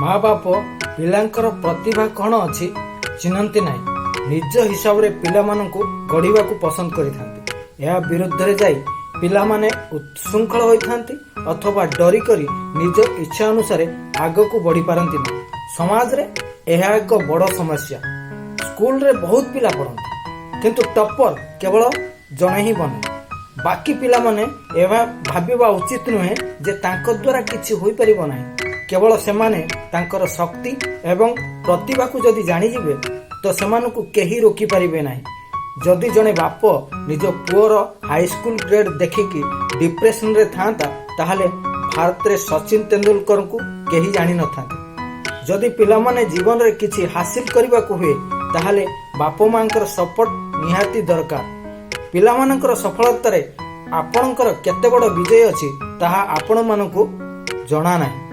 ମା ବାପ ପିଲାଙ୍କର ପ୍ରତିଭା କ'ଣ ଅଛି ଚିହ୍ନନ୍ତି ନାହିଁ। ନିଜ ହିସାବରେ ପିଲାମାନଙ୍କୁ ଗଢ଼ିବାକୁ ପସନ୍ଦ କରିଥାନ୍ତି। ଏହା ବିରୁଦ୍ଧରେ ଯାଇ ପିଲାମାନେ ଉତ୍ଶୃଙ୍ଖଳ ହୋଇଥାନ୍ତି ଅଥବା ଡରିକରି ନିଜ ଇଚ୍ଛା ଅନୁସାରେ ଆଗକୁ ବଢ଼ିପାରନ୍ତି ନାହିଁ। ସମାଜରେ ଏହା ଏକ ବଡ଼ ସମସ୍ୟା। ସ୍କୁଲରେ ବହୁତ ପିଲା ପଢ଼ନ୍ତି, କିନ୍ତୁ ଟପ୍ପର କେବଳ ଜଣେ ହିଁ ବନେ। ବାକି ପିଲାମାନେ ଏହା ଭାବିବା ଉଚିତ ନୁହେଁ ଯେ ତାଙ୍କ ଦ୍ୱାରା କିଛି ହୋଇପାରିବ ନାହିଁ। କେବଳ ସେମାନେ ତାଙ୍କର ଶକ୍ତି ଏବଂ ପ୍ରତିଭାକୁ ଯଦି ଜାଣିଯିବେ, ତ ସେମାନଙ୍କୁ କେହି ରୋକିପାରିବେ ନାହିଁ। ଯଦି ଜଣେ ବାପ ନିଜ ପୁଅର ହାଇସ୍କୁଲ ଗ୍ରେଡ୍ ଦେଖିକି ଡିପ୍ରେସନରେ ଥାଆନ୍ତା, ତାହେଲେ ଭାରତରେ ସଚିନ ତେନ୍ଦୁଲକରଙ୍କୁ କେହି ଜାଣିନଥାନ୍ତେ। ଯଦି ପିଲାମାନେ ଜୀବନରେ କିଛି ହାସିଲ କରିବାକୁ ହୁଏ, ତାହେଲେ ବାପ ମାଙ୍କର ସପୋର୍ଟ ନିହାତି ଦରକାର। ପିଲାମାନଙ୍କର ସଫଳତାରେ ଆପଣଙ୍କର କେତେ ବଡ଼ ବିଜୟ ଅଛି, ତାହା ଆପଣମାନଙ୍କୁ ଜଣା ନାହିଁ।